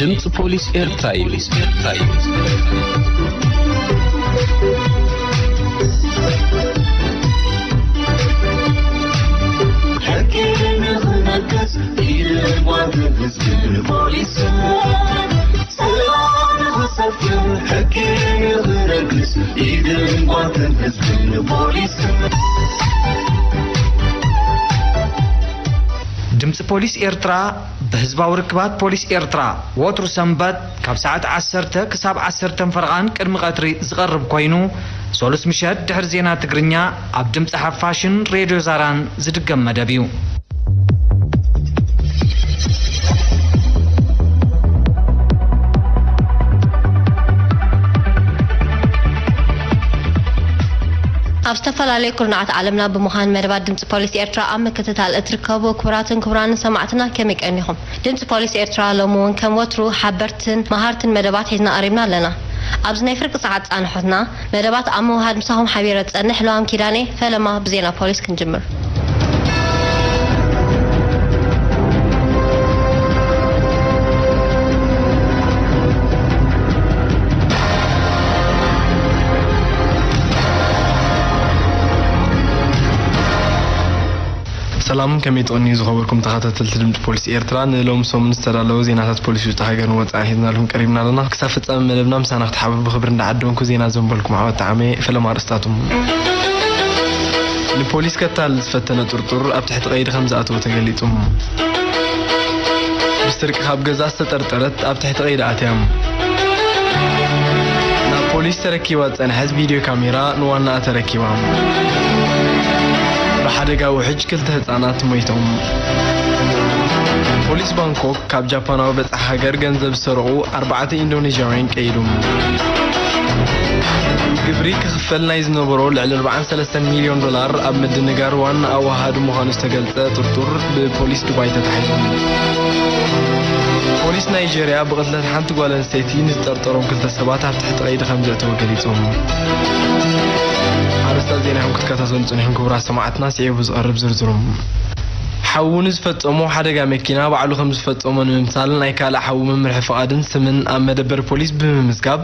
ድምፂ ፖሊስ ኤርትራ እዩ። ሕጊ ንኽነግስ ኢድን ጓንትን ህዝብን ፖሊስን ሰላም ንኽሰፍን ሕጊ ንኽነግስ ኢድን ጓንትን ህዝብን ፖሊስን። ድምፂ ፖሊስ ኤርትራ ብህዝባዊ ርክባት ፖሊስ ኤርትራ ወትሩ ሰንበት ካብ ሰዓት ዓሰርተ ክሳብ ዓሰርተ ፈረቓን ቅድሚ ቀትሪ ዝቐርብ ኮይኑ፣ ሰሉስ ምሸት ድሕሪ ዜና ትግርኛ ኣብ ድምፂ ሓፋሽን ሬድዮ ዛራን ዝድገም መደብ እዩ። ኣብ ዝተፈላለዩ ኩርናዓት ዓለምና ብምዃን መደባት ድምፂ ፖሊስ ኤርትራ ኣብ ምክትታል እትርከቡ ክቡራትን ክቡራንን ሰማዕትና ከመይ ቀኒኹም? ድምፂ ፖሊስ ኤርትራ ሎሚ እውን ከም ወትሩ ሓበርትን መሃርትን መደባት ሒዝና ቀሪብና ኣለና። ኣብዚ ናይ ፍርቂ ሰዓት ፃንሖትና መደባት ኣብ ምውሃድ ምሳኹም ሓቢረ ዝፀንሕ ለዋም ኪዳነ። ፈለማ ብዜና ፖሊስ ክንጅምር። ሰላም፣ ከመይ ትቐንዩ ዝኸበርኩም ተኸታተልቲ ድምፂ ፖሊስ ኤርትራ? ንሎሚ ሰሙን ዝተዳለወ ዜናታት ፖሊስ ውሽጢ ሃገርን ወፃእን ሒዝናልኩም ቀሪብና ኣለና። ክሳብ ፍጻመ መደብና ምሳና ክትሓብሩ ብኽብሪ እንዳዓደንኩ፣ ዜና ዘንበልኩም ዓወት ጠዓመ። ፈለማ ኣርእስታቶም። ንፖሊስ ከታልል ዝፈተነ ጥርጡር ኣብ ትሕቲ ቀይዲ ከም ዝኣተወ ተገሊጹ። ብስርቂ ካብ ገዛ ዝተጠርጠረት ኣብ ትሕቲ ቀይዲ ኣትያ። ናብ ፖሊስ ተረኪባ ዝጸንሐት ቪድዮ ካሜራ ንዋናኣ ተረኪባ። ብሓደጋ ውሕጅ ክልተ ህጻናት ሞይቶም። ፖሊስ ባንኮክ ካብ ጃፓናዊ በጻሒ ሃገር ገንዘብ ዝሰረቑ ኣርባዕተ ኢንዶኔዥያውያን ቀይዱ። ግብሪ ክኽፈል ናይ ዝነበሮ ልዕሊ ኣርባዓን ሰለስተን ሚልዮን ዶላር ኣብ ምድንጋር ዋና ኣዋሃዲ ምዃኑ ዝተገልጸ ጥርጡር ብፖሊስ ዱባይ ተታሒዙ። ፖሊስ ናይጄርያ ብቕትለት ሓንቲ ጓል ኣንስተይቲ ንዝጠርጠሮም ክልተ ሰባት ኣብ ትሕቲ ቀይዲ ከም ዘእተወ ገሊጹ። ኣርእስታት ዜና ኢኹም ክትከታተሉ ጽኒሕኩም ክቡራት ሰማዕትና፣ ስዒቡ ዝቐርብ ዝርዝሩ። ሓዉ ንዝፈጸሞ ሓደጋ መኪና ባዕሉ ከም ዝፈጸሞ ንምምሳል ናይ ካልእ ሓዉ መምርሒ ፍቓድን ስምን ኣብ መደበር ፖሊስ ብምምዝጋብ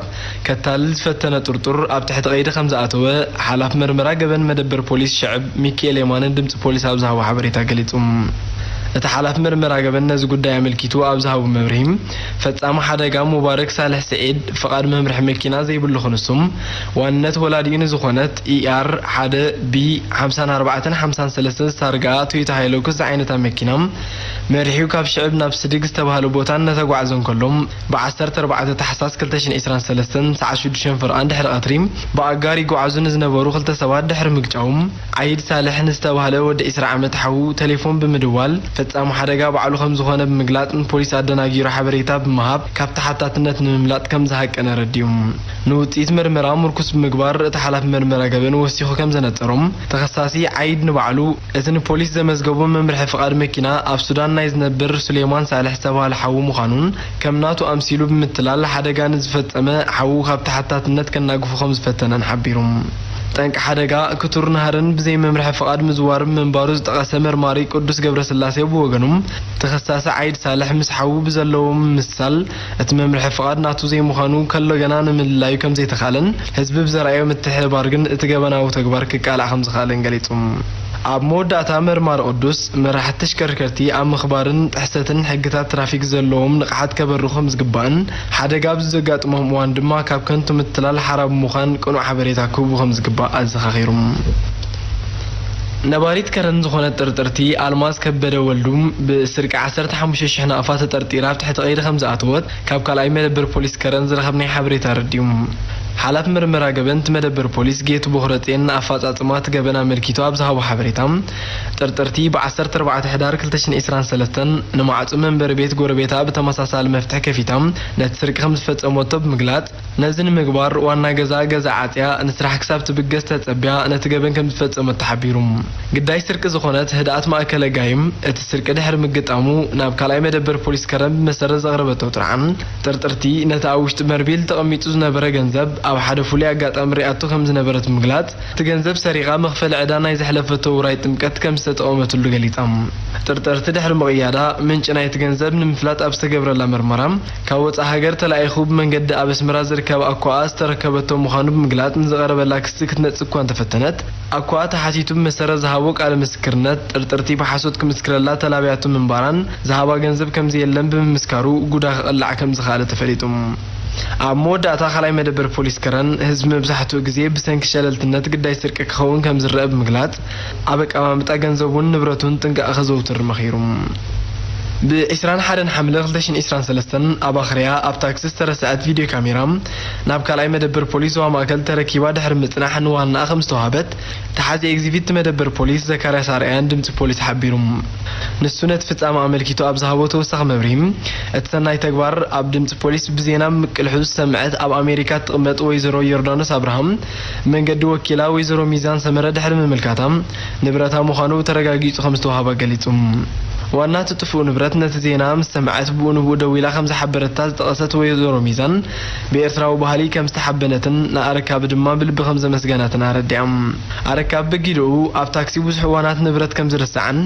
ከታልል ዝፈተነ ጥርጡር ኣብ ትሕቲ ቀይዲ ከም ዝኣተወ ሓላፊ መርመራ ገበን መደበር ፖሊስ ሽዕብ ሚኪኤል የማነ ድምጺ ፖሊስ ኣብ ዝሃቦ ሓበሬታ ገሊጹ። እቲ ሓላፊ መርመራ ገበን ነዚ ጉዳይ ኣመልኪቱ ኣብ ዝሃቦ መብርሂ፣ ፈጻሚ ሓደጋ ሙባረክ ሳልሕ ስዒድ ፍቓድ መምርሒ መኪና ዘይብሉ ክንሱ፣ ዋንነት ወላዲኡ ንዝኾነት ኢኣር ሓደ ቢ ሓምሳን ኣርባዕተን ሓምሳን ሰለስተን ዝታርጋ ቶዮታ ሃይሉክስ ዝዓይነታ መኪና መሪሑ ካብ ሽዕብ ናብ ስድግ ዝተባህለ ቦታ እናተጓዕዘ እንከሎ፣ ብዓሰርተ ኣርባዕተ ታሕሳስ ክልተ ሽሕን ዕስራን ሰለስተን ሰዓት ሽዱሽተ ፈረቓ ድሕሪ ቀትሪ ብኣጋር ይጓዓዙ ንዝነበሩ ክልተ ሰባት ድሕሪ ምግጫው፣ ዓይድ ሳልሕ ንዝተባህለ ወዲ ዕስራ ዓመት ሓዉ ቴሌፎን ብምድዋል፣ ፈጻሚ ሓደጋ ባዕሉ ከም ዝኾነ ብምግላጽ ንፖሊስ ኣደናጊሩ ሓበሬታ ብምሃብ ካብ ተሓታትነት ንምምላጥ ከም ዝሃቀነ ኣረዲኡ። ንውጽኢት መርመራ ምርኩስ ብምግባር፣ እቲ ሓላፊ መርመራ ገበን ወሲኹ ከም ዘነጸሮም፣ ተኸሳሲ ዓይድ ንባዕሉ እቲ ንፖሊስ ዘመዝገቦ መምርሒ ፍቓድ መኪና ኣብ ሱዳን ናይ ዝነብር ሱሌማን ሳልሕ ዝተባህለ ሓዉ ምዃኑን ከም ናቱ ኣምሲሉ ብምትላል ሓደጋ ንዝፈጸመ ሓዉ ካብ ተሓታትነት ከናግፎ ከም ዝፈተነን ሓቢሩ። ጠንቂ ሓደጋ ክቱር ናህርን ብዘይ መምርሒ ፍቓድ ምዝዋርን ምንባሩ ዝጠቐሰ መርማሪ ቅዱስ ገብረስላሴ ብወገኑ፣ ተኸሳሲ ዓይድ ሳልሕ ምስ ሓዉ ብዘለዎ ምምስሳል እቲ መምርሒ ፍቓድ ናቱ ዘይምዃኑ ከሎ ገና ንምልላዩ ከም ዘይተኻለን ህዝቢ ብዘርኣዮ ምትሕብባር ግን እቲ ገበናዊ ተግባር ክቃላዕ ከም ዝኻለን ገሊጹ። ኣብ መወዳእታ መርማሪ ቅዱስ፣ መራሕቲ ተሽከርከርቲ ኣብ ምኽባርን ጥሕሰትን ሕግታት ትራፊክ ዘለዎም ንቕሓት ከበርኹ ከም ዝግባእን ሓደጋ ኣብ ዘጋጥሞም እዋን ድማ ካብ ከንቱ ምትላል ሓራ ብምዃን ቅኑዕ ሓበሬታ ክህቡ ከም ዝግባእ ኣዘኻኺሩ። ነባሪት ከረን ዝኾነት ጥርጥርቲ ኣልማዝ ከበደ ወልዱ ብስርቂ ዓሰርተ ሓሙሽተ ሽሕ ናቕፋ ተጠርጢራ ኣብ ትሕቲ ቀይዲ ከም ዝኣተወት ካብ ካልኣይ መደበር ፖሊስ ከረን ዝረኸብናዮ ሓበሬታ ኣረዲኡ። ሓላፊ መርመራ ገበን እቲ መደበር ፖሊስ ጌቱ ቦኽረጼን ንኣፈጻጽማ እቲ ገበን ኣመልኪቱ ኣብ ዝሃቦ ሓበሬታ፣ ጥርጥርቲ ብዓሰርተ ኣርባዕተ ሕዳር ክልተ ሽሕን ዕስራን ሰለስተን ንማዕጾ መንበሪ ቤት ጎረቤታ ብተመሳሳሊ መፍትሒ ከፊታ ነቲ ስርቂ ከም ዝፈጸመቶ ብምግላጽ፣ ነዚ ንምግባር ዋና ገዛ ገዛ ዓጽያ ንስራሕ ክሳብ ትብገስ ተጸቢያ ነቲ ገበን ከም ዝፈጸመቶ ሓቢሩ። ግዳይ ስርቂ ዝኾነት ህድኣት ማእከለ ጋይም እቲ ስርቂ ድሕሪ ምግጣሙ ናብ ካልኣይ መደበር ፖሊስ ከረን ብመሰረት ዘቕረበቶ ጥርዓን፣ ጥርጥርቲ ነቲ ኣብ ውሽጢ በርሚል ተቐሚጡ ዝነበረ ገንዘብ ኣብ ሓደ ፍሉይ ኣጋጣሚ ሪኣቶ ከም ዝነበረት ብምግላጽ፣ እቲ ገንዘብ ሰሪቓ መኽፈሊ ዕዳ ናይ ዘሕለፈቶ ውራይ ጥምቀት ከም ዝተጠቐመትሉ ገሊጻ። ጥርጥርቲ ድሕሪ ምቕያዳ፣ ምንጪ ናይቲ ገንዘብ ንምፍላጥ ኣብ ዝተገብረላ መርመራ፣ ካብ ወጻኢ ሃገር ተላኢኹ ብመንገዲ ኣብ ኣስመራ ዝርከብ ኣኳኣ ዝተረከበቶ ምዃኑ ብምግላጽ፣ ንዝቐረበላ ክሲ ክትነጽግ እኳ እንተፈተነት፣ ኣኳኣ ተሓቲቱ ብመሰረት ዝሃቦ ቃለ ምስክርነት፣ ጥርጥርቲ ብሓሶት ክምስክረላ ተላብያቶ ምንባራን ዝሃባ ገንዘብ ከም ዘየለን ብምምስካሩ፣ ጉዳ ክቕላዕ ከም ዝኸኣለ ተፈሊጡ። ኣብ መወዳእታ፣ ካልኣይ መደበር ፖሊስ ከረን፣ ህዝቢ መብዛሕትኡ ግዜ ብሰንኪ ሸለልትነት ግዳይ ስርቂ ክኸውን ከም ዝረአ ብምግላጽ፣ ኣብ ኣቀማምጣ ገንዘቡን ንብረቱን ጥንቃቐ ከዘውትር መኺሩ። ብ21 ሓምለ ክልተ ሽሕን ዕስራን ሰለስተን ኣብ ኣኽርያ ኣብ ታክሲ ዝተረስዐት ቪድዮ ካሜራ ናብ ካልኣይ መደበር ፖሊስ ዞባ ማእከል ተረኪባ ድሕሪ ምጽናሕ ንዋናኣ ከም ዝተዋህበት ተሓዚ ኤግዚቢት መደበር ፖሊስ ዘካርያስ ኣርኣያን ድምጺ ፖሊስ ሓቢሩ። ንሱ ነቲ ፍጻመ ኣመልኪቱ ኣብ ዝሃቦ ተወሳኺ መብርሂ፣ እቲ ሰናይ ተግባር ኣብ ድምጺ ፖሊስ ብዜና ምቅልሑ ዝሰምዐት ኣብ ኣሜሪካ እትቕመጥ ወይዘሮ ዮርዳኖስ ኣብርሃም መንገዲ ወኪላ ወይዘሮ ሚዛን ሰመረ ድሕሪ ምምልካታ፣ ንብረታ ምዃኑ ተረጋጊጹ ከም ዝተዋህባ ገሊጹ። ዋና እቲ ጥፉእ ንብረት ነቲ ዜና ምስ ሰምዐት ብኡ ንብኡ ደዊላ ከም ዝሓበረታ ዝጠቐሰት ወይዘሮ ሚዛን፣ ብኤርትራዊ ባህሊ ከም ዝተሓበነትን ንኣረካቢ ድማ ብልቢ ከም ዘመስገናትን ኣረዲኣ። ኣረካቢ ብጊድኡ፣ ኣብ ታክሲ ብዙሕ እዋናት ንብረት ከም ዝርስዓን፣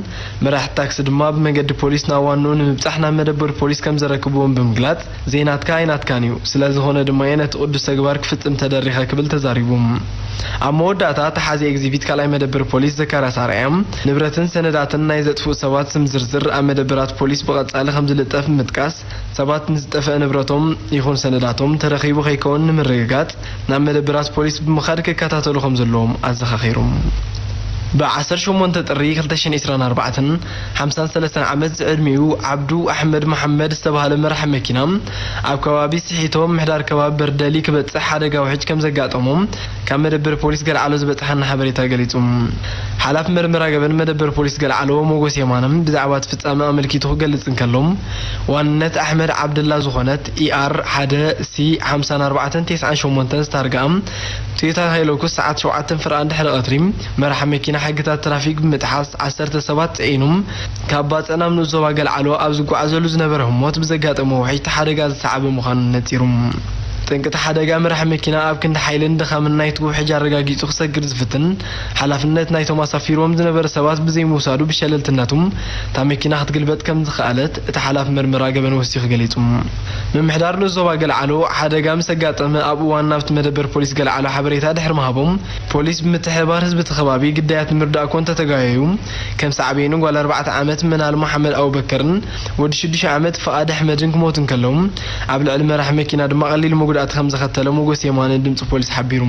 መራሕቲ ታክሲ ድማ ብመንገዲ ፖሊስ ናብ ዋንኡ ንምብጻሕ ናብ መደበር ፖሊስ ከም ዘረክብዎም ብምግላጽ፣ ዘይናትካ ኣይናትካን እዩ፣ ስለ ዝኾነ ድማ እየ ነቲ ቅዱስ ተግባር ክፍጽም ተደሪኸ ክብል ተዛሪቡ። ኣብ መወዳእታ፣ ተሓዚ ኤግዚቢት ካልኣይ መደበር ፖሊስ ዘካርያስ ኣርኣያ፣ ንብረትን ሰነዳትን ናይ ዘጥፍኡ ሰባት ስም ዝርዝር ኣብ መደበራት ፖሊስ ብቐጻሊ ከም ዝልጠፍ ብምጥቃስ፣ ሰባት ንዝጠፍአ ንብረቶም ይኹን ሰነዳቶም ተረኺቡ ከይከውን ንምርግጋጽ፣ ናብ መደበራት ፖሊስ ብምኻድ ክከታተሉ ከም ዘለዎም ኣዘኻኺሩ። ብ18 ጥሪ ክልተ ሽሕን ዕስራን ኣርባዕተን፣ ሓምሳን ሰለስተን ዓመት ዝዕድሚኡ ዓብዱ ኣሕመድ መሓመድ ዝተባህለ መራሒ መኪና፣ ኣብ ከባቢ ስሒቶ ምምሕዳር ከባቢ በርደሊ ክበጽሕ ሓደጋ ውሕጅ ከም ዘጋጠሞ ካብ መደበር ፖሊስ ገልዓሎ ዝበጽሓና ሓበሬታ ገሊጹ። ሓላፊ መርመራ ገበን መደበር ፖሊስ ገልዓሎ ሞጎስ የማነ ብዛዕባ እቲ ፍጻመ ኣመልኪቱ ክገልጽ እንከሎ፣ ዋንነት ኣሕመድ ዓብደላ ዝኾነት ኢኣር ሓደ ሲ ሓምሳን ኣርባዕተን ተስዓን ሸሞንተን ዝታርግኣ ቶዮታ ሃይለኩስ ሰዓት ሸውዓተን ፍርቓን ድሕሪ ቀትሪ መራሒ መኪና ሕግታት ትራፊክ ብምጥሓስ ዓሰርተ ሰባት ጽዒኑ ካብ ባጽዕ ናብ ንኡስ ዞባ ገልዓሎ ኣብ ዝጓዓዘሉ ዝነበረ ህሞት ብዘጋጠመ ውሕጅ እቲ ሓደጋ ዝሰዓበ ምዃኑ ነጺሩ። ጠንቂ እቲ ሓደጋ መራሒ መኪና ኣብ ክንዲ ሓይልን ድኻምን ናይቲ ውሕጅ ኣረጋጊጹ ክሰግር ዝፍትን፣ ሓላፍነት ናይቶም ኣሳፊርዎም ዝነበረ ሰባት ብዘይምውሳዱ ብሸለልትነቱ እታ መኪና ክትግልበጥ ከም ዝኸኣለት እቲ ሓላፊ መርመራ ገበን ወሲኹ ገሊጹ። ምምሕዳር ንኡስ ዞባ ገልዓሎ ሓደጋ ምስ ኣጋጠመ ኣብ እዋን ናብቲ መደበር ፖሊስ ገልዓሎ ሓበሬታ ድሕሪ ምሃቦም፣ ፖሊስ ብምትሕብባር ህዝቢ እቲ ከባቢ ግዳያት ንምርዳእ እኮ እንተተጋየዩ፣ ከም ሳዕቤኑ ጓል ኣርባዕተ ዓመት መናል መሓመድ ኣቡበከርን ወዲ ሽዱሽተ ዓመት ፍቓድ ኣሕመድን ክሞቱ እንከለዉ፣ ኣብ ልዕሊ መራሒ መኪና ድማ ቀሊል መጉዳእቲ ከም ዘኸተለ ሞጎስ የማነ ድምጺ ፖሊስ ሓቢሩ።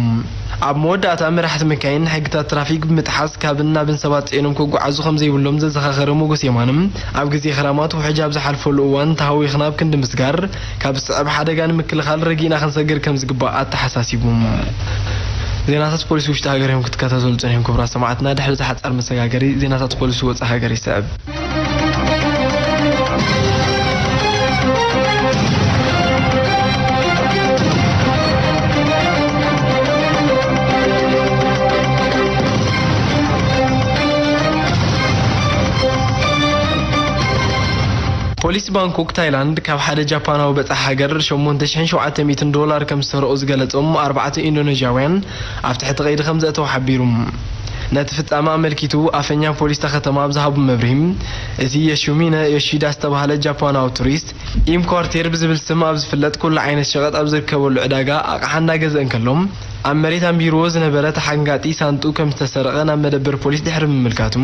ኣብ መወዳእታ፣ መራሕቲ መካይን ሕግታት ትራፊክ ብምጥሓስ ካብን ናብን ሰባት ጽዒኖም ክጓዓዙ ከም ዘይብሎም ዘዘኻኸረ ሞጎስ የማነ፣ ኣብ ግዜ ክራማት ውሕጅ ኣብ ዝሓልፈሉ እዋን ተሃዊኽና ኣብ ክንዲ ምስጋር፣ ካብ ዝስዕብ ሓደጋ ንምክልኻል ረጊእና ክንሰግር ከም ዝግባእ ኣተሓሳሲቡ። ዜናታት ፖሊስ ውሽጢ ሃገር እዮም ክትከታተሉ ጸኒሕኩም ክቡራት ሰማዕትና። ድሕሪ እዚ ሓጻር መሰጋገሪ ዜናታት ፖሊስ ወጻኢ ሃገር ይስዕብ። ፖሊስ ባንኮክ ታይላንድ ካብ ሓደ ጃፓናዊ በጻሒ ሃገር ሸሞንተ ሽሕን ሸውዓተ ሚእትን ዶላር ከም ዝሰረቑ ዝገለጾም ኣርባዕተ ኢንዶኔዥያውያን ኣብ ትሕቲ ቀይዲ ከም ዘእተው ሓቢሩ። ነቲ ፍጻመ ኣመልኪቱ ኣፈኛ ፖሊስ እታ ከተማ ኣብ ዝሃቡ መብርሂ፣ እቲ የሹሚነ ዮሺዳ ዝተባህለ ጃፓናዊ ቱሪስት ኢም ኳርቴር ብዝብል ስም ኣብ ዝፍለጥ ኩሉ ዓይነት ሸቐጥ ኣብ ዝርከበሉ ዕዳጋ ኣቕሓ እናገዝአ እንከሎ፣ ኣብ መሬት ኣንቢርዎ ዝነበረ ተሓንጋጢ ሳንጡ ከም ዝተሰረቐ ናብ መደበር ፖሊስ ድሕሪ ምምልካቱ፣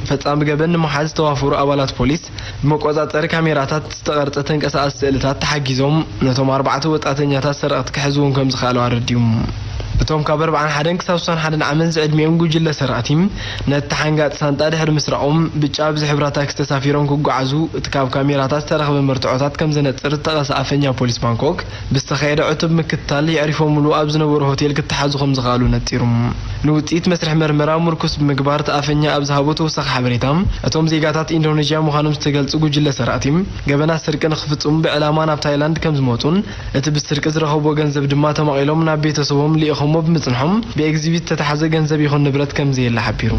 ፈጻሚ ገበን ንምሓዝ ዝተዋፈሩ ኣባላት ፖሊስ ብመቆጻጸሪ ካሜራታት ዝተቐርጸ ተንቀሳቓሲ ስእልታት ተሓጊዞም ነቶም ኣርባዕተ ወጻእተኛታት ሰረቕቲ ክሕዝዎም ከም ዝኸኣሉ ኣረዲኡ። እቶም ካብ ኣርባዓን ሓደን ክሳብ ስሳን ሓደን ዓመት ዝዕድሚኦም ጉጅለ ሰረቕቲ፣ ነቲ ተሓንጋጢ ሳንጣ ድሕሪ ምስራቖም፣ ብጫ ኣብ ዝሕብራ ታክሲ ተሳፊሮም ክጓዓዙ፣ እቲ ካብ ካሜራታት ዝተረኽበ መርትዖታት ከም ዘነጽር እተቐሰ ኣፈኛ ፖሊስ ባንኮክ፣ ብዝተኻየደ ዕቱብ ምክትታል፣ የዕሪፎምሉ ኣብ ዝነበሩ ሆቴል ክተሓዙ ከም ዝኸኣሉ ነጺሩ። ንውጽኢት መስርሕ መርመራ ምርኩስ ብምግባር፣ እቲ ኣፈኛ ኣብ ዝሃቦ ተወሳኺ ሓበሬታ፣ እቶም ዜጋታት ኢንዶኔዥያ ምዃኖም ዝተገልጹ ጉጅለ ሰረቕቲ፣ ገበናት ስርቂ ንኽፍጽሙ ብዕላማ ናብ ታይላንድ ከም ዝመጹን፣ እቲ ብስርቂ ዝረኸብዎ ገንዘብ ድማ ተመቒሎም ናብ ቤተሰቦም ልኢኾሞ ብምጽንሖም፣ ብኤግዚቢት ዝተታሕዘ ገንዘብ ይኹን ንብረት ከም ዘየለ ሓቢሩ።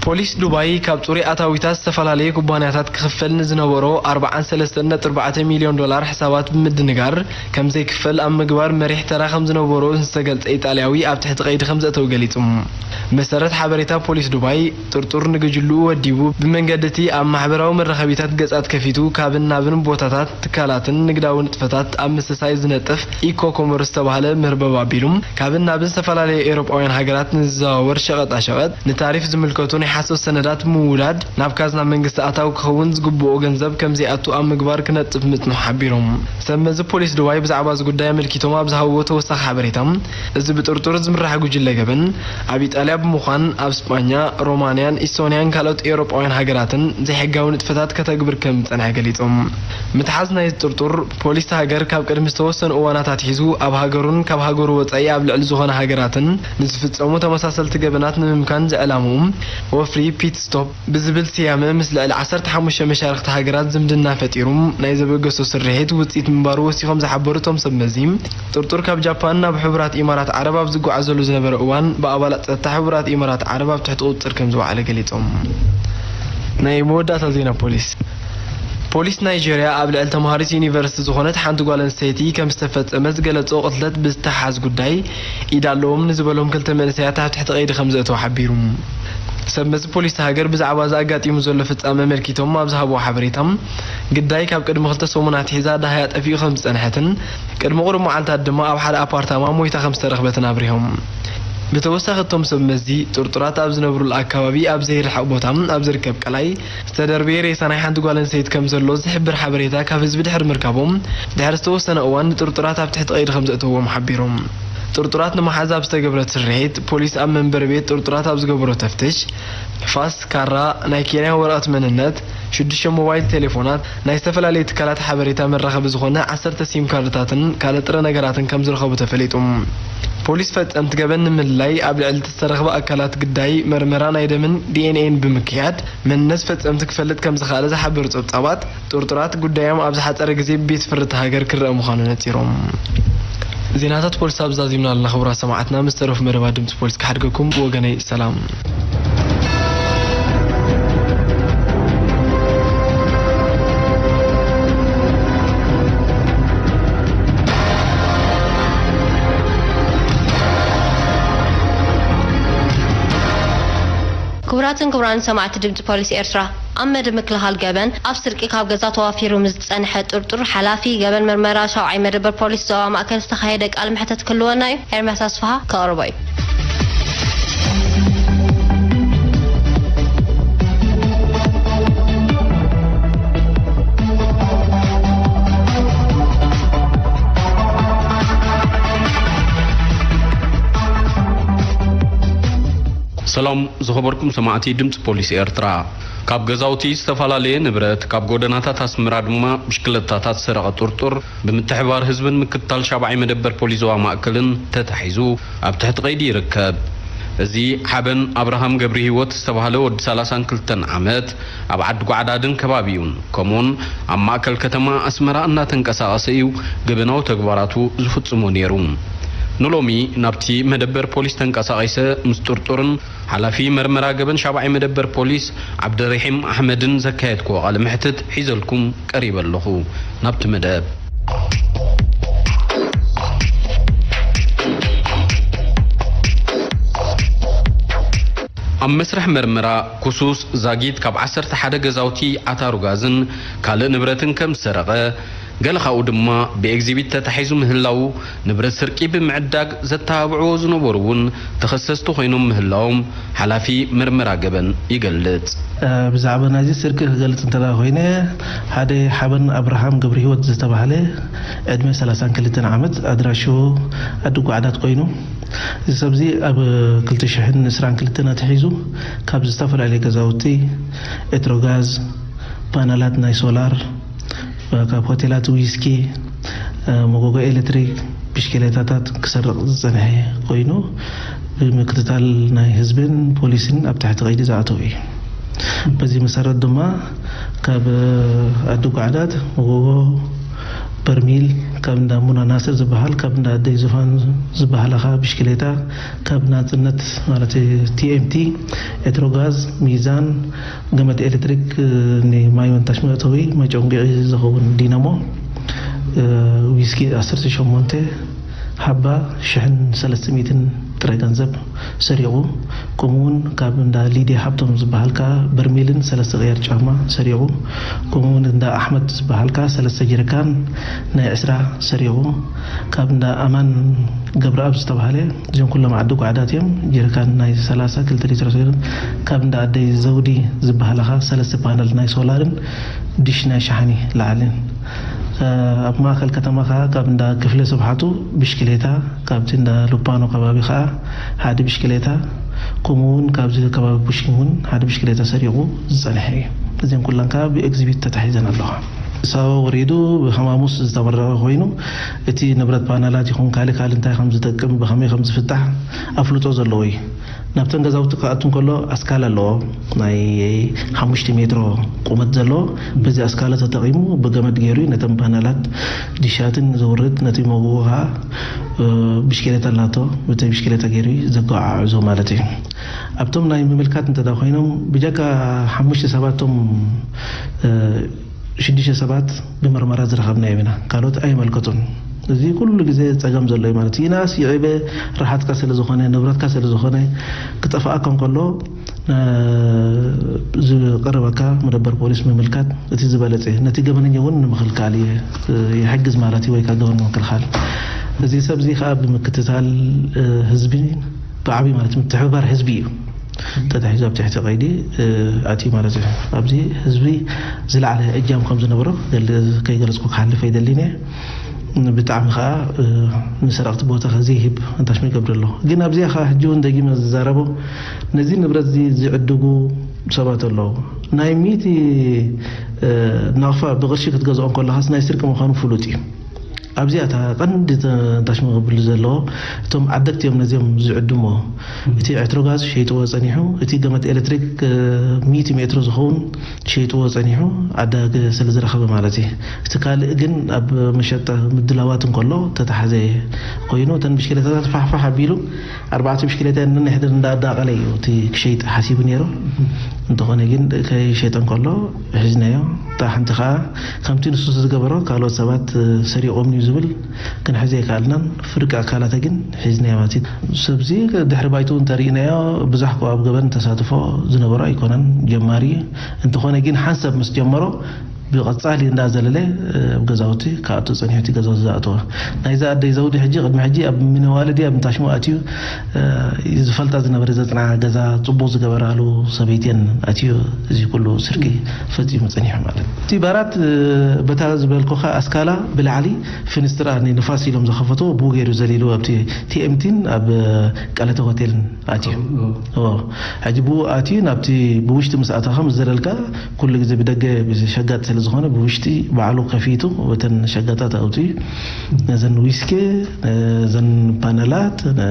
ፖሊስ ዱባይ ካብ ጽሩይ ኣታዊታት ዝተፈላለየ ኩባንያታት ክኽፈል ንዝነበሮ ኣርብዓን ሰለስተን ነጥቢ ኣርባዕተ ሚልዮን ዶላር ሕሳባት ብምድንጋር ከም ዘይክፈል ኣብ ምግባር መሪሕ ተራ ከም ዝነበሮ ዝተገልጸ ኢጣልያዊ ኣብ ትሕቲ ቀይዲ ከም ዘእተው ገሊጹ። መሰረት ሓበሬታ ፖሊስ ዱባይ፣ ጥርጡር ንግጅልኡ ወዲቡ ብመንገዲ እቲ ኣብ ማሕበራዊ መራኸቢታት ገጻት ከፊቱ ካብን ናብን ቦታታት፣ ትካላትን ንግዳዊ ንጥፈታት ኣብ ምስሳይ ዝነጥፍ ኢኮ ኮመርስ ዝተባህለ መርበብ ኣቢሉ ካብን ናብን ዝተፈላለዩ ኤውሮጳውያን ሃገራት ንዝዘዋወር ሸቐጣ ሸቐጥ ንታሪፍ ዝምልከቱ ናይ ሓሶት ሰነዳት ብምውዳድ ናብ ካዝና መንግስቲ ኣታዊ ክኸውን ዝግብኦ ገንዘብ ከም ዘይኣቱ ኣብ ምግባር ክነጥፍ ምጽንሑ ሓቢሮም። ሰብ መዚ ፖሊስ ዱባይ ብዛዕባ እዚ ጉዳይ ኣመልኪቶም ኣብ ዝሃብዎ ተወሳኺ ሓበሬታ፣ እዚ ብጥርጡር ዝምራሕ ጉጅለ ገበን ኣብ ኢጣልያ ብምዃን ኣብ ስጳኛ፣ ሮማንያን ኢስቶንያን ካልኦት ኤውሮጳውያን ሃገራትን ዘይሕጋዊ ንጥፈታት ከተግብር ከም ዝጸንሐ ገሊጾም። ምትሓዝ ናይዚ ጥርጡር ፖሊስ እታ ሃገር ካብ ቅድሚ ዝተወሰኑ እዋናት ኣትሒዙ ኣብ ሃገሩን ካብ ሃገሩ ወጻኢ ኣብ ልዕሊ ዝኾነ ሃገራትን ንዝፍጸሙ ተመሳሰልቲ ገበናት ንምምካን ዝዕላምኡ ወፍሪ ፒት ስቶፕ ብዝብል ስያመ ምስ ልዕሊ ዓሰርተ ሓሙሽተ መሻርኽቲ ሃገራት ዝምድና ፈጢሩ ናይ ዘበገሶ ስርሒት ውጽኢት ምንባሩ ወሲኾም ዝሓበሩ እቶም ሰብ መዚ፣ ጥርጡር ካብ ጃፓን ናብ ሕቡራት ኢማራት ዓረብ ኣብ ዝጓዓዘሉ ዝነበረ እዋን ብኣባላት ጸጥታ ሕቡራት ኢማራት ዓረብ ኣብ ትሕቲ ቁጽጽር ከም ዝወዓለ ገሊጾም። ናይ መወዳእታ ዜና ፖሊስ። ፖሊስ ናይጄርያ ኣብ ልዕሊ ተምሃሪት ዩኒቨርሲቲ ዝኾነት ሓንቲ ጓል ኣንስተይቲ ከም ዝተፈጸመ ዝገለጾ ቅትለት ብዝተሓዝ ጉዳይ ኢድ ኣለዎም ንዝበሎም ክልተ መንእሰያት ኣብ ትሕቲ ቀይዲ ከም ዘእተወ ሓቢሩ። ሰብ መዚ ፖሊስ እታ ሃገር ብዛዕባ እዚ ኣጋጢሙ ዘሎ ፍጻመ ኣመልኪቶም ኣብ ዝሃብዎ ሓበሬታ፣ ግዳይ ካብ ቅድሚ ክልተ ሰሙን ኣትሒዛ ደሃያ ጠፊኡ ከም ዝጸንሐትን ቅድሚ ቁሩብ መዓልታት ድማ ኣብ ሓደ ኣፓርታማ ሞይታ ከም ዝተረኽበትን ኣብሪሆም። ብተወሳኺ እቶም ሰብ መዚ፣ ጥርጡራት ኣብ ዝነብሩሉ ኣካባቢ ኣብ ዘይርሕቕ ቦታ ኣብ ዝርከብ ቀላይ ዝተደርበየ ሬሳ ናይ ሓንቲ ጓል ኣንስተይቲ ከም ዘሎ ዝሕብር ሓበሬታ ካብ ህዝቢ ድሕሪ ምርካቦም፣ ድሕሪ ዝተወሰነ እዋን ንጥርጡራት ኣብ ትሕቲ ቀይዲ ከም ዘእተዎም ሓቢሮም። ጥርጡራት ንምሓዝ ኣብ ዝተገብረ ስርሒት፣ ፖሊስ ኣብ መንበሪ ቤት ጥርጡራት ኣብ ዝገበሮ ተፍትሽ፣ ፋስ፣ ካራ፣ ናይ ኬንያ ወረቐት መንነት፣ ሽዱሽተ ሞባይል ቴሌፎናት፣ ናይ ዝተፈላለዩ ትካላት ሓበሬታ መራኸቢ ዝኾነ ዓሰርተ ሲም ካርድታትን ካልእ ጥረ ነገራትን ከም ዝረኸቡ ተፈሊጡ። ፖሊስ ፈጸምቲ ገበን ንምልላይ ኣብ ልዕሊ ዝተረኽበ ኣካላት ግዳይ መርመራ ናይ ደምን ዲ ኤን ኤን ብምክያድ መንነት ፈጸምቲ ክፈልጥ ከም ዝኸኣለ ዝሓበሩ ጸብጻባት፣ ጥርጡራት ጉዳዮም ኣብ ዝሓጸረ ግዜ ብቤት ፍርዲ ሃገር ክረአ ምዃኑ ነጺሮም። ዜናታት ፖሊስ ኣብ ዛዚምና ኣለና። ክቡራት ሰማዕትና፣ ምስ ተረፉ መደባት ድምጺ ፖሊስ ክሓድገኩም። ብወገነይ ሰላም። ክቡራትን ክቡራን ሰማዕቲ ድምፂ ፖሊስ ኤርትራ፣ ኣብ መደብ ምክልኻል ገበን ኣብ ስርቂ ካብ ገዛ ተዋፊሩ ምስ ዝጸንሐ ጥርጡር ሓላፊ ገበን መርመራ ሻውዓይ መደበር ፖሊስ ዞባ ማእከል ዝተኻየደ ቃለ መሕተት ክህልወና እዩ። ኤርምያስ ኣስፍሃ ከቕርቦ እዩ። ሰላም ዝኸበርኩም ሰማዕቲ ድምፂ ፖሊስ ኤርትራ። ካብ ገዛውቲ ዝተፈላለየ ንብረት፣ ካብ ጎደናታት ኣስመራ ድማ ብሽክለታታት ዝሰረቐ ጥርጡር ብምትሕብባር ህዝብን ምክትታል ሻብዓይ መደበር ፖሊስ ዞባ ማእከልን ተታሒዙ ኣብ ትሕቲ ቀይዲ ይርከብ። እዚ ሓበን ኣብርሃም ገብረሂወት ዝተባህለ ወዲ ሰላሳን ክልተን ዓመት ኣብ ዓዲ ጓዕዳድን ከባቢኡን ከምኡውን ኣብ ማእከል ከተማ ኣስመራ እናተንቀሳቐሰ እዩ ገበናዊ ተግባራቱ ዝፍጽሞ ነይሩ። ንሎሚ ናብቲ መደበር ፖሊስ ተንቀሳቒሰ ምስ ጥርጡርን ሓላፊ መርመራ ገበን ሻብዓይ መደበር ፖሊስ ዓብደረሒም ኣሕመድን ዘካየድክዎ ቃለ መሕትት ሒዘልኩም ቀሪበ ኣለኹ። ናብቲ መደብ። ኣብ መስርሕ መርመራ ክሱስ ዛጊት ካብ ዓሰርተ ሓደ ገዛውቲ ዓታሩ ጋዝን ካልእ ንብረትን ከም ዝሰረቐ፣ ገለ ካብኡ ድማ ብኤግዚቢት ተታሒዙ ምህላዉ፣ ንብረት ስርቂ ብምዕዳግ ዘተባብዕዎ ዝነበሩ እውን ተኸሰስቲ ኮይኖም ምህላዎም ሓላፊ መርመራ ገበን ይገልጽ። ብዛዕባ ናይዚ ስርቂ ክገልጽ እንተ ኮይነ፣ ሓደ ሓበን ኣብርሃም ገብረሂወት ዝተባህለ ዕድመ ሰላሳን ክልተን ዓመት ኣድራሽኡ ኣዲ ጓዕዳት ኮይኑ፣ እዚ ሰብዚ ኣብ ክልተ ሽሕን ዕስራን ክልተን ኣትሒዙ ካብ ዝተፈላለዩ ገዛውቲ ኤትሮጋዝ፣ ፓነላት ናይ ሶላር፣ ካብ ሆቴላት ዊስኪ፣ መጎጎ ኤሌክትሪክ፣ ብሽክሌታታት ክሰርቕ ዝጸንሐ ኮይኑ፣ ብምክትታል ናይ ህዝብን ፖሊስን ኣብ ትሕቲ ቀይዲ ዝኣተወ እዩ። በዚ መሰረት ድማ ካብ ኣዲ ጓዕዳት መጎጎ፣ በርሚል፣ ካብ እንዳ ሙና ናስር ዝበሃል፣ ካብ እንዳ ኣደይ ዙፋን ዝበሃላኻ ብሽክሌታ፣ ካብ ናጽነት ማለት ቲኤምቲ፣ ኤትሮጋዝ፣ ሚዛን፣ ገመድ ኤሌክትሪክ፣ እ፣ ንማይ ወንታሽ መእተዊ መጨንጉዒ ዝኸውን ዲናሞ፣ እ፣ ዊስኪ ዓሰርተ ሸሞንተ ሓባ ሽሕን ሰለስተ ሚእትን ጥረ ገንዘብ ሰሪቑ። ከምኡ እውን ካብ እንዳ ሊድያ ሃብቶም ዝበሃል ከኣ በርሚልን ሰለስተ ቅያር ጫማ ሰሪቑ። ከምኡ እውን እንዳ ኣሕመድ ዝበሃል ከኣ ሰለስተ ጀሪካን ናይ ዕስራ ሰሪቑ። ካብ እንዳ ኣማን ገብረኣብ ዝተባህለ፣ እዚኦም ኩሎም ዓዲ ጓዕዳት እዮም። ጀሪካን ናይ ሰላሳ ክልተ ሊትሮ ሰሪቑ። ካብ እንዳ ኣደይ ዘውዲ ዝበሃላ ከኣ ሰለስተ ፓነል ናይ ሶላርን ዲሽ ናይ ሸሓኒ ላዕልን። ኣብ ማእከል ከተማ ከኣ ካብ እንዳ ክፍለ ስብሓቱ ብሽክሌታ፣ ካብቲ እንዳ ሉፓኖ ከባቢ ከኣ ሓደ ብሽክሌታ፣ ከምኡ እውን ካብዚ ከባቢ ፑሽኪን እውን ሓደ ብሽክሌታ ሰሪቑ ዝጸንሐ እዩ። እዘን ኩለን ከኣ ብኤግዚቢት ተታሒዘን ኣለዋ። ሳዋ ወሪዱ ብሃማሙስ ዝተመረቐ ኮይኑ፣ እቲ ንብረት ፓነላት ይኹን ካልእ ካልእ እንታይ ከም ዝጠቅም፣ ብኸመይ ከም ዝፍታሕ ኣፍልጦ ዘለዎ እዩ። ናብተን ገዛውቲ ክኣቱ እንከሎ ኣስካል ኣለዎ። ናይ ሓሙሽተ ሜትሮ ቁመት ዘለዎ፣ በዚ ኣስካለ ተጠቒሙ ብገመድ ገይሩ እዩ ነተን ፓነላት ዲሻትን ዘውርድ፣ ነቲ መጎጎ ኸዓ፣ እ፣ ብሽክሌታ ኣላቶ፣ በቲ ብሽክሌታ ገይሩ እዩ ዘጓዓዕዞ ማለት እዩ። ኣብቶም ናይ ምምልካት እንተ ደኣ ኮይኖም፣ ብጀካ ሓሙሽተ ሰባት እቶም፣ እ፣ ሽዱሽተ ሰባት ብመርመራ ዝረኸብናዮም ኢና። ካልኦት ኣይመልከቱን። እዚ ኩሉ ግዜ ጸገም ዘሎ እዩ ማለት እዩ። ይንኣስ ይዕበ፣ ራሓትካ ስለ ዝኾነ፣ ንብረትካ ስለ ዝኾነ፣ ክጠፍኣካ እንከሎ፣ እ፣ ዝቐረበካ መደበር ፖሊስ ምምልካት እቲ ዝበለጸ እዩ። ነቲ ገበነኛ እውን ንምኽልካል ይ-፣ ይሕግዝ ማለት እዩ፣ ወይ ከኣ ገበን ንምክልኻል። እዚ ሰብ እዚ ከኣ ብምክትታል፣ እ፣ ህዝቢ ብዓብዩ ማለት ምትሕብባር ህዝቢ እዩ ተታሒዙ ኣብ ትሕቲ ቀይዲ፣ እ፣ ኣትዩ ማለት እዩ። ኣብዚ ህዝቢ ዝለዓለ እጃም ከም ዝነበሮ ገል-፣ ከይገለጽኩ ክሓልፍ ኣይደልን እየ። ብጣዕሚ ከኣ፣ እ፣ ንሰረቕቲ ቦታ ከ ዘይህብ ኣንታሽሚ ይገብር ኣሎ። ግን ኣብዚኣ ከኣ ሕጂ እውን ደጊመ ዝዛረቦ፣ ነዚ ንብረት እዚ ዝዕድጉ ሰባት ኣለዉ። ናይ ሚእቲ፣ እ፣ ናቕፋ ብቕርሺ ክትገዝኦ እንከለኻስ ናይ ስርቂ ምዃኑ ፍሉጥ እዩ። ኣብዚኣ እታ ቀንዲ ተ-፣ ኣንታሽሚ ክብል ዘለዎ፣ እቶም ዓደግቲ እዮም ነዚኦም ዝዕድምዎ። እቲ ኤትሮጋዝ ሸይጥዎ ጸኒሑ፣ እቲ ገመድ ኤሌክትሪክ፣ እ፣ ሚእቲ ሜትሮ ዝኸውን ሸይጥዎ ጸኒሑ፣ ዓዳጊ ስለ ዝረኸበ ማለት እዩ። እቲ ካልእ ግን ኣብ መሸጣ ምድላዋት እንከሎ ተተሓዘ ኮይኑ፣ እተን ብሽክሌታታት ፋሕፋሕ ኣቢሉ፣ ኣርባዕተ ብሽክሌታ ነንሕድር እንዳኣዳቐለ እዩ እቲ ክሸይጥ ሓሲቡ ነይሩ። እንተኾነ ግን ከይሸጠ እንከሎ ሒዝናዮ። እታ ሓንቲ ኸኣ ከምቲ ንሱ ዝገበሮ ካልኦት ሰባት ሰሪቖምኒ እዩ ዝብል ክንሕዞ ኣይከኣልናን። ፍርቂ ኣካላታ ግን ሒዝናዮ ማለት እዩ። ሰብዚ ድሕሪ ባይትኡ እንተሪእናዮ ብዙሕ እኮ ኣብ ገበን ተሳትፎ ዝነበሮ ኣይኮነን፣ ጀማሪ እዩ። እንተኾነ ግን ሓንሳብ ምስ ጀመሮ ብቐጻሊ እንዳዘለለ፣ እ፣ ኣብ ገዛውቲ ክኣቱ ጸኒሑ፣ እቲ ገዛውቲ ዝኣተወ። ናይዛ ኣደይ ዘውዲ ሕጂ፣ ቅድሚ ሕጂ ኣብ ሚነዋለ ድያ ኣብ እንታሽሙ ኣትዩ፣ እ፣ ዝፈልጣ ዝነበረ ዘጽንዓ ገዛ ጽቡቕ ዝገበራሉ ሰበይተን ኣትዩ እዚ ኩሉ ስርቂ ፈጺሙ ጸኒሑ ማለት እዩ። እቲ ባራት፣ እ፣ በታ ዝበልኩኻ ኣስካላ ብላዕሊ ፍንስትራ ንንፋስ ኢሎም ዝኸፈትዎ ብኡ ገይሩ ዘሊሉ ኣብቲ ቲኤምቲን ኣብ፣ እ፣ ቀለተ ሆቴልን ኣትዩ። እዎ። እዎ። ሕጂ ብኡ ኣትዩ ናብቲ ብውሽጢ ምስ ኣተኻ ምስ ዘለልካ ኩሉ ግዜ ብደገ ብሸጋጥ ስለ ዝኾነ ብውሽጢ ባዕሉ ከፊቱ በተን ሸጋጣት ኣውፅዩ ነዘን ዊስኪ፣ ነዘን ፓነላት፣ ነ-፣